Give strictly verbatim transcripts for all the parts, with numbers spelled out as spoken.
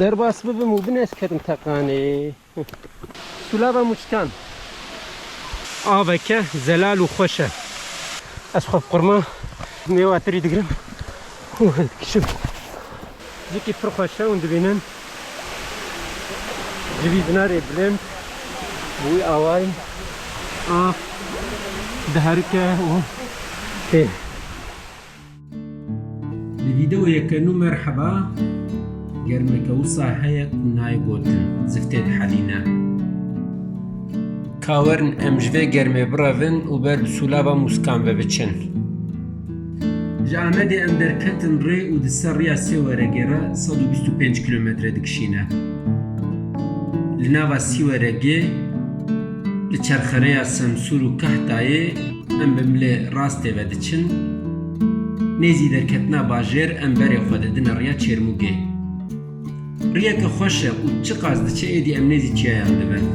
Derbas bibim û binêz ketim teqanê. Sulava Mûçkan. Aveke zelal û xweş e. Ez xwe bi qurma nêwatirî digirim û hildikişim. Cîkî pir xweş e, hûn dibînin. Ji vî binarê bilind bi wî awayî av diherike û tê. Li vîdeoyeke nû merheba, germeke wisa heye ku nayê gotin, ziftê dihelîne. Ka werin em ji vê germê birevin û ber bi Sulava Mûskan ve biçin. Ji Amedê em derketin rê û di ser riya Sêweregê re sed û bîst û pênc kîlometre dikişîne. Li nava Sîweregê, li çerxerêya Semsûr û Kehtayê, em bi milê rastê ve diçin. Nêzî derketina bajêr em berê xwe didine riya Çêrmûgê. Riyeke xweş e û çiqas diçe êdî em nêzî çiyayan dibin.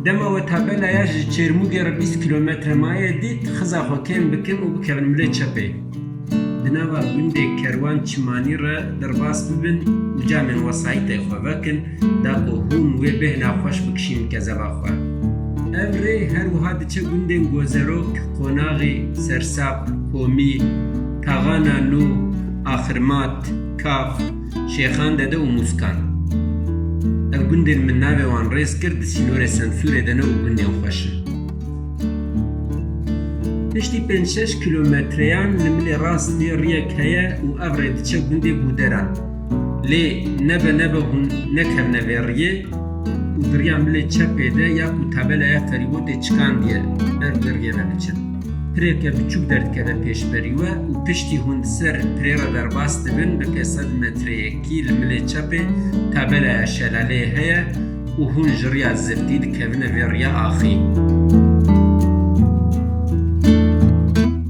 Dema we tabelaya ji Çêrmûgê re bîst kîlometre maye dît, xiza xwe kêm bikin û bikevin milê çepê. Di nava gundê Kerwan Çimanî re derbas bibin û camên wesayîtê xwe vekin, da ku hûn wê bêhna xweş bikişînin kezeba xwe. Ev rê her wiha diçe gundên Gozerok, Qonaxî, Sersaq, Komî, Taxana Nû, Axirmat, Kaf, Şêxan Dede û Mûskan. Ev gundên min navê wan rêz kir, di sînorê Semsûrê de ne û gundên xweş in. Piştî pênc şeş kîlometreyan li milê rastê riyek heye û ev rê diçe gundê Bûderan. Lê nebe nebe hûn nekevne vê riyê û di riya milê çepê de ya ku tabelaya ferîbotê çikandiye, ber bi riyê ve biçin. Pirêke biçûk derdikeve pêşberî we û piştî hûn di ser pirê re derbas dibin, bi pênc sed metreyekî li milê çepê tabelaya şelaleyê heye û hûn ji riya ziftî dikevine vê riya axî.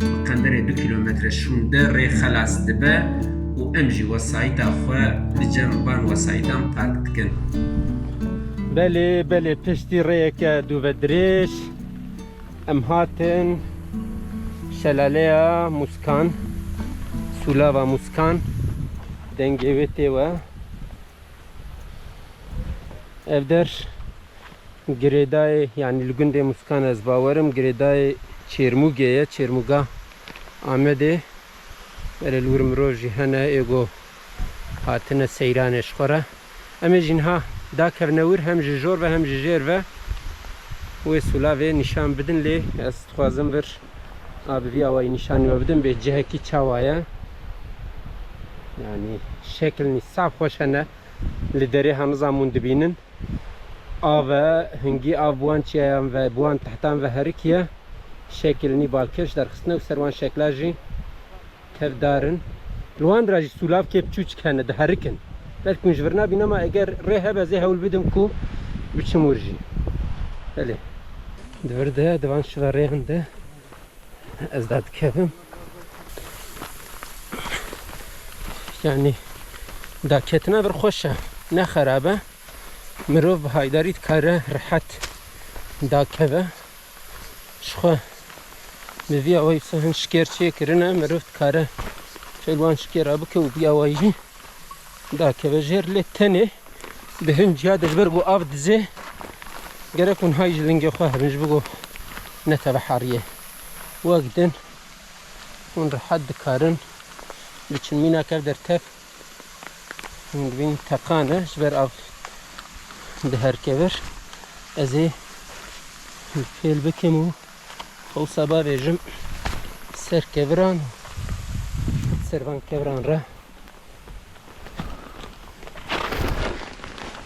Bi qenderê du kîlometre şûnde rê xelas dibe û em jî wesayîta xwe li cem van wesayîtan park dikin. Belê, belê, piştî rêyeke dûvedirêj. Em hatin şelaleya Mûskan, Sûlava Mûskan, dengê wê tê we. Ev der girêdayê, yanî li gundê Mûskan ez bawerim, girêdayê Çêrmûgê ye, Çêrmûga Amedê. Belê li wir mirov jî hene, ê ku hatine seyranê ji xwe re. Em ê jî niha dakevine wir, hem ji jor ve hem ji jêr ve wê sûlavê nîşan bidin, lê ez dixwazim vir a bi vî awayî nîşanî we bidim, bê cihekî çawa ye. Yanî şekilnî saf xweş hene, li derê haniza hûn dibînin. Av e, hingî av bi wan çiyayan ve, bi wan tehtan ve herikiye. Şekilnî balkêş derxistine û ser wan şekla jî kevdar in. Li wan dira jî sûlavkê biçûçik hene, diherikin. Belkî hûn ji vir nabîn, ama eger rê hebe, ez ê hewl bidim ku biçim wir jî. Belê. Di vir de, di van şiverêyan de ez dadikevim. Yanî daketina vir xweş e, ne xerab e. Mirov bi haydarî dikare rehet dakeve. Ji xwe bi vî awayî wisa hin şikêr çêkirine, mirov dikare fêl wan şikêra bike û vî awayî jî dakeve jêr. Lê tenê di hin ciya de ji ber ku av dizê, gerek hûn hay ji lingê xwe hebin, ji bo ku neteve heriyê. Wek din hûn rehet dikarin biçin. Mînak ev der tev, hûn dibînin teqan e, ji ber av diherike vir. Ez ê fêl bikim û xewsa bavêjim ser keviran, ser van keviran re.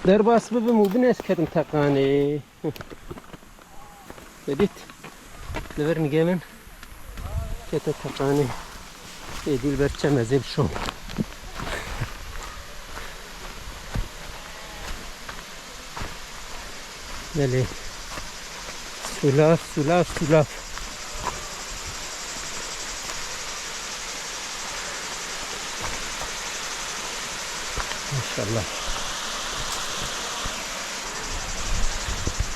Derbas bibim û binêz ketim teqanê. Te dît? Li vir nigê min kete teqanê. Êdî li ber çem ez ê bişom. Belê. Sûlav, sûlav, sûlav. Maşallah.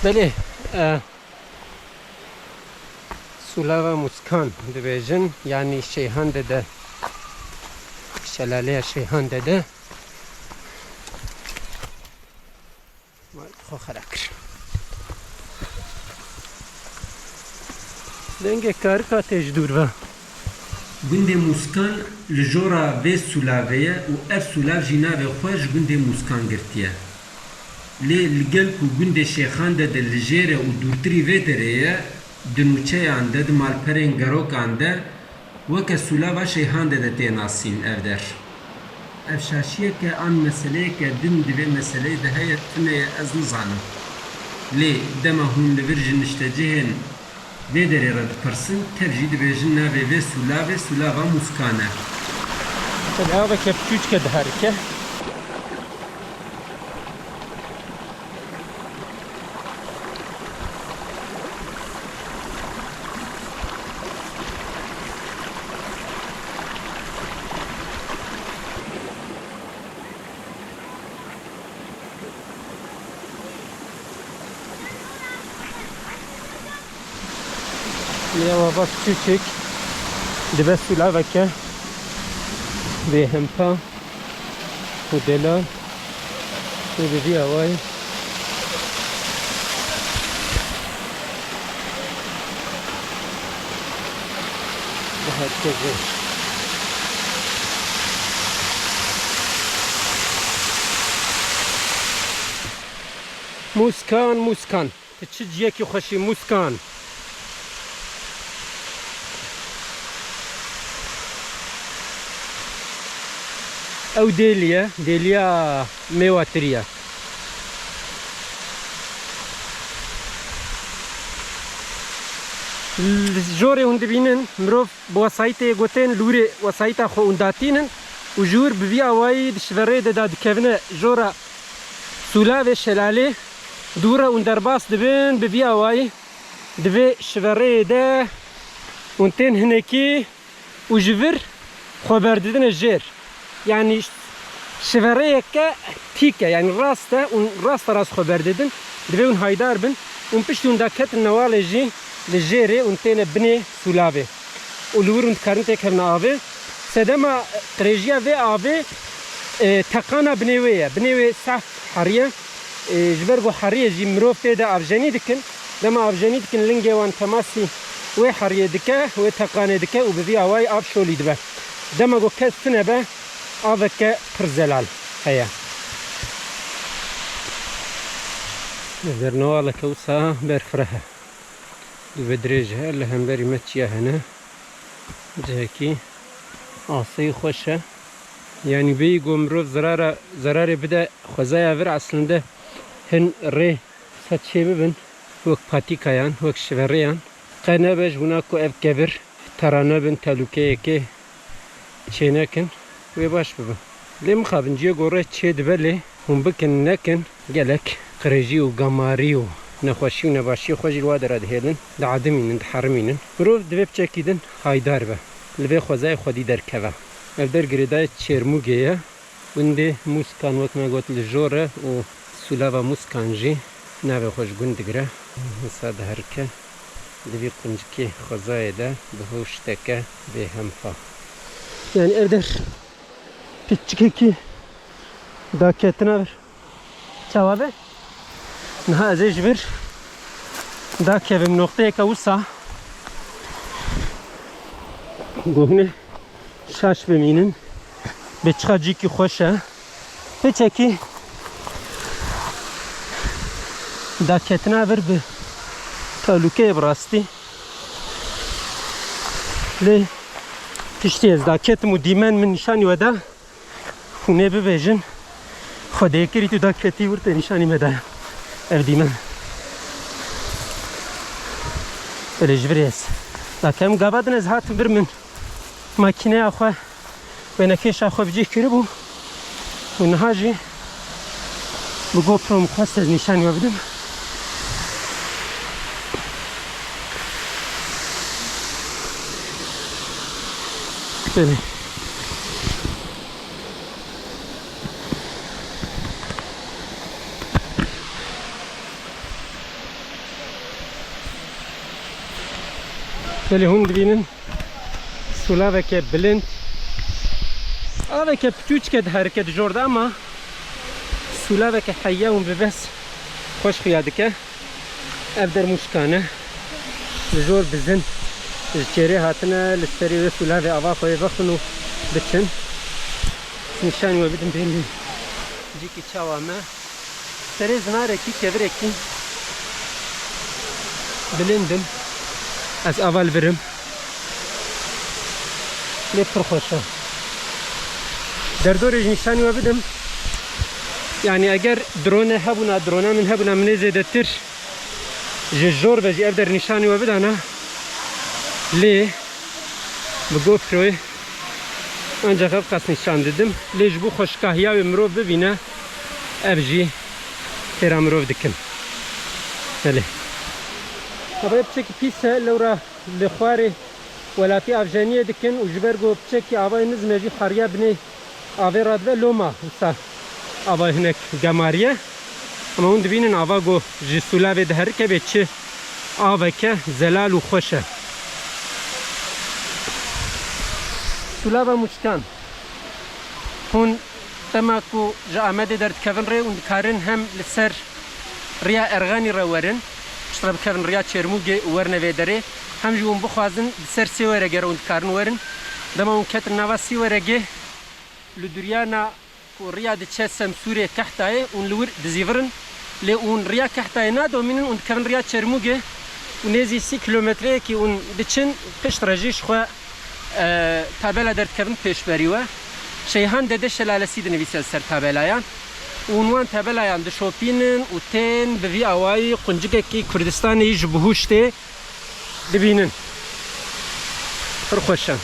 Belê, e, Sûlava Mûskan dibêjin, yanî Şeyhan Dede, şelaleya Şeyhan Dede. Vay, xwe xera kir. Dengê karika tê ji dûr ve. Gundê Mûskan li jora vê sûlavê ye û ev sûlav jî navê xwe ji gundê Mûskan girtiye. Lê li gel ku gundê Şêxan Dede li jêr e û dûrtirî vê derê ye, di nûçeyan de, di malperên gerokan de, weke Sûlava Şeyhan Dede tê nasîn ev der. Ev şaşiyeke an meseleyeke din di vê meseleyê de heye, tune ye, ez nizanim. Lê dema hûn li vir ji niştecihên vê derê re dipirsin, tev jî dibêjin navê vê sûlavê Sûlava Mûskan e. Tabii aveke piçûçke diherike. Lê ava piçûçek dibe sûlaveke bêhempa û delal û bi vî awayî diherike jêr. Mûskan, Mûskan. Tu çi ciyekî xweş î Mûskan. Ew dêlî ye, dêliya mêwatirî ye. Li jorê hûn dibînin, mirov bi wesayîtê gotin, li wîrê wesayîta xwe hûn datînin û ji wir bi vî awayî di şiverê de dadikevine jora sûlavê şelalê. Dû re hûn derbas dibin, bi vî awayî di vê şivereyê de hûn tên hinekî û ji vir xwe berdidine jêr. Yanî şivereyeke tîk e, yanî rast e, hûn rasta rast xwe berdidin. Divê hûn haydar bin. Hûn piştî hûn daketin newalê jî li jêrê hûn têne binê sûlavê. Û li wir hûn dikarin têkevine avê. Sedema qirêjiya vê avê, e, teqana binê wê ye. Binê wê sehf heriye. E, ji ber ku heriye jî mirov tê de avjenî dikin. Dema avjenî dikin, lingê wan temasî wê heriyê dike, wê teqanê dike û bi vî awayî av şolî dibe. Dema ku kes tune be, aveke pir zelal heye. Li vir newaleke wisa berfireh e. Dû ve dirêj e, li hemberî me çiya hene. Cihekî asayî xweş e. Yanî bêyî ku mirov zerara, zerarê bide xwezaya vir, eslinde hin rê se çê bibin, wek patîkayan, wek şiverêyan. Qe nebe ji bona ku ev kevir terane bin, telûkeyekê çê nekin, wê baş bibe. Lê mixabin cihê ku rê çê dibe lê hûn bikin nekin, gelek qirêjî û gemarî û nexweşî û nebaşiyê xwe jî li wa dera dihêlin, diedimînin, diherimînin. Mirov divê piçekî din haydar be, li vê xwezayê xwedî derkeve. Ev der girêdayê Çêrmûgê ye. Gundê Mûskan, wek me got, li jor e û Sûlava Mûskan jî navê xwe ji gund digire. Wisa diherike di vî quncikê xwezayê de bi hewşteke bêhempa. Yanî ev der piçikekî daketina vir çawa be? Niha ez ê ji vir dakevim noqteyeke wisa ku hûn ê şaş bimînin. Bê çiqa cîkî xweş e. Piçekî daketina vir bi telûkeyê bi rastî. Lê tiştê ez daketim û dîmen min nîşanî we da. Hûn ê bibêjin, Xwedê kirî tu daketî wir te nîşanî me daye. Ev dîmen. Belê ji vir ez dakem gava din ez hatim vir min. Makîneya xwe, wênekêşa xwe bi cih kiribû û niha jî bi GoPro min xwest ez nîşanî we bidim. Belê. Belê hûn dibînin sûlaveke bilind, aveke piçûçke diherike di jor de, ama sûlaveke heya û bi bes xweş xuya dike. Ev der Mûşkan e. Li jor bizin ji çêrê hatine, li serê wê sûlavê ava xwe yê vexwin û biçin. Nîşanî we bidim bênî cîkî çawa me. Serê zinarekî, kevirekî bilind in. Ez ava li vir im. Lê pir xweş e. Derdorê ji nîşanî we bidim. Yanî eger drone hebûna, drona min hebûna, min ê zêdetir ji jor ve jî ev der nîşanî we bidana. Lê bi GoProyê ancak ev qas nîşan didim. Lê ji bo xweşkahiya wê mirov bibîne, ev jî têra mirov dikim. Belê. Havaya piçekî pîs e, lewra li xwarê welatî avjeniyê dikin û ji ber ku piçekî avayê nizm e jî xariya binê avê radibe, loma wisa avayê hinek gemariye. Ama hûn dibînin ava ku ji sûlavê diherike bê çi aveke zelal û xweş e. Sûlava Mûçkan. Hûn dema ku ji Amedê derdikevin rê, hûn dikarin hem li ser riya Erxenî re werin, piştre bikevin riya Çêrmûgê û werine vê derê, hem jî hûn bixwazin di ser Sêweregê re hûn dikarin werin. Dema hûn ketin nava Sêweregê, li duryana ku riya diçe Semsûrê Kehtayê, hûn li wir dizîvirin. Lê hûn riya Kehtayê nadomînin, hûn dikevin riya Çermûgê û nêzî sî kilometreyekî hûn diçin, piştre jî ji xwe, e, tabela derdikevin pêşberî we. Şeyhan Dede Şelalesi dinivîse li ser tabelayan. Û hûn wan tabelayan dişopînin û tên bi vî awayî quncikekî Kurdistanê yî ji bihuştê dibînin. Pir xweş e.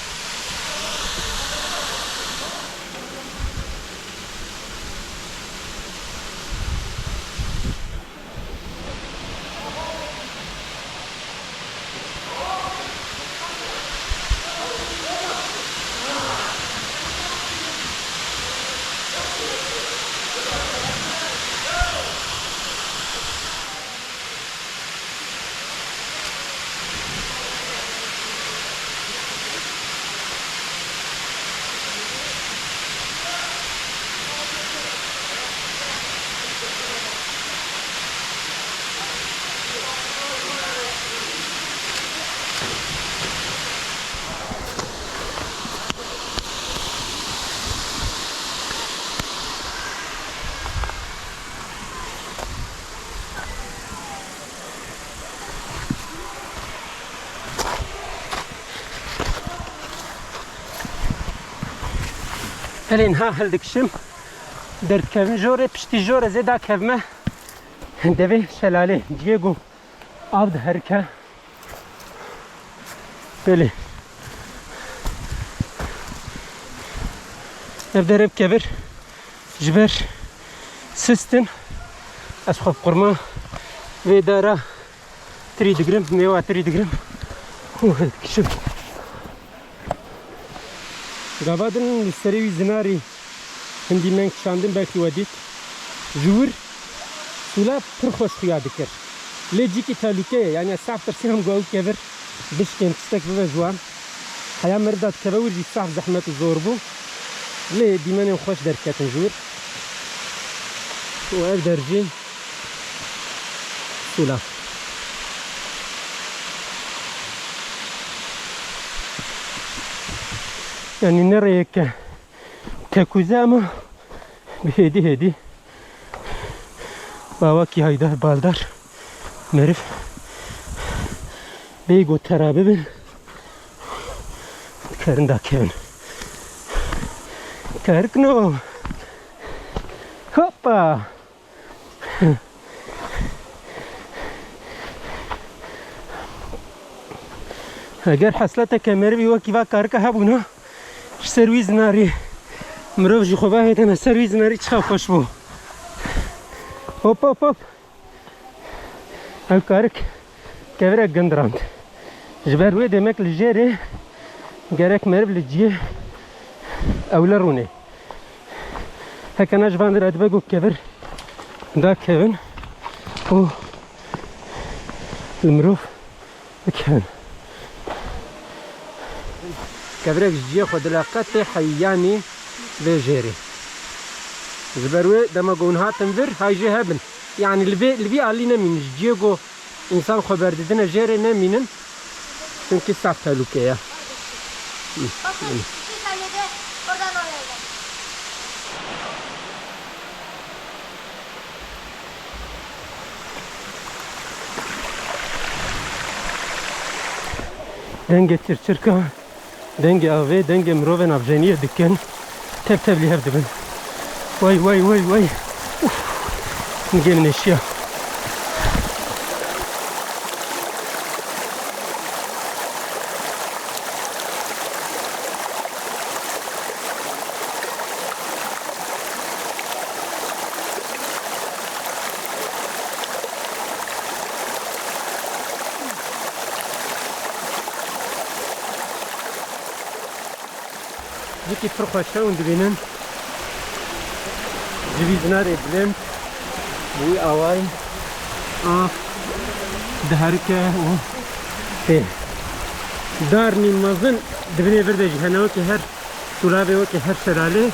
Belê niha hildikişim. Derdikevim jorê, piştî jor ez ê dakevime devê şelalê, ciyê ku av diherike. Belê. Ev derev kevir ji ber sist in. Ez xwe bi qurma vê dara tirî digirim, mêwa tirî digirim. Û hildikişim. Gava din li serê wî zinarî hindî meng kişandin, belkî we dît. Ji wir sûla pir xweş xuya dikir. Lê cîkî telûke ye, yanî ez saf tirsiyam ku ew kevir bişkên, tiştek bibe ji wan. Heya meriv da dikeve wir jî saf zehmet û zor bû. Lê dîmenên xweş derketin ji wir. Û ev der jî sûla. Yanî ne rêyeke tekûze, ama bi hêdî hêdî bawakî haydar baldar meriv bêyî ku tera bibin, dikarin dakevin. Kerikno. Hoppa! Eger hesleteke merivî wekî va karika hebûna, ji ser wî zinarî mirov jî xwe vahêtene ser wî zinarî, çiqa xweş bû. Hop, hop, hop. Ev karik kevirek gindirand. Ji ber wê demek li jêrê gerek meriv li ciyê ewle rûnê. Heke na ji van re dibe ku kevir dakevin û li mirov bikevin. Kevirek ji cihê xwe dileqe tê heyanî vê jêrê. Ji ber wê dema ku hûn hatin vir, hay jê hebin. Yanî li vê, li vî alî nemînin ji cihê ku însan xwe berdidine jêrê nemînin. Çunkî saf telûke ye. Dengê çirçirka, dengê avê, dengê mirovên avjeniyê dikin. Tev tev li hev dibin. Wey, wey, wey, wey. Uf. Nigê min êşiya. Cihekî pir xweş e, hûn dibînin. Ji vî zinarê bilind bi wî awayî av diherike û tê. Darnî mezin di binê vir de jî hene, wekî her sûlavê, wekî her şelalê.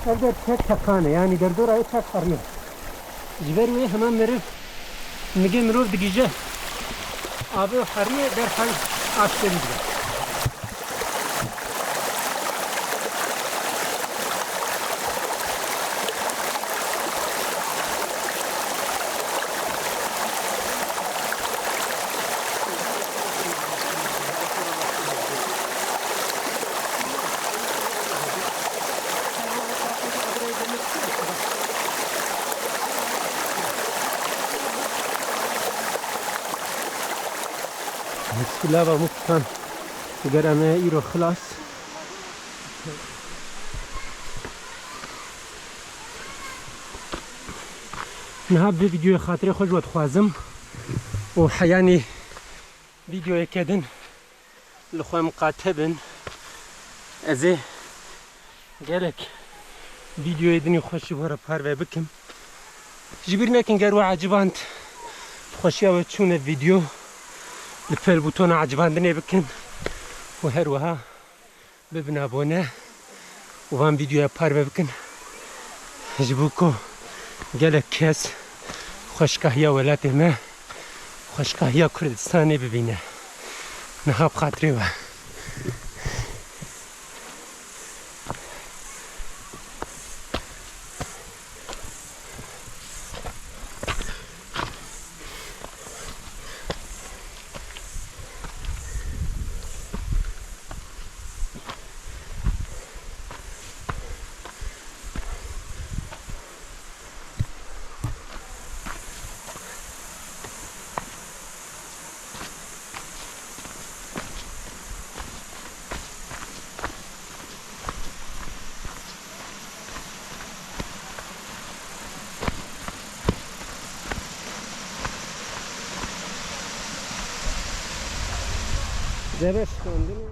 Ev der çek teqan e, yanî derdora wê çek herî ye. Ji ber wê hema meriv, nigê mirov digihîje avê û heriyê derhal aşkerî dibe. Sûlava Mûkikan digere me îro xilas. Niha bi vîdyoyê xatirê xwe ji we dixwazim û heyanî vîdyoyeke din li xwe miqate bin. Ez ê gelek vîdyoyê dinî xweş ji we re parve bikim. Ji bîr nekin, ger we eciband, bi xweşiya we çûne vîdyo, li pêl bûtona ecibandinê bikin û her wiha bibin abone û van vîdyoya parve bikin. Ji bo ku gelek kes xweşikahiya welatê me, xweşikahiya Kurdistanê bibîne. Niha bi xatirê we. Deve şikandin.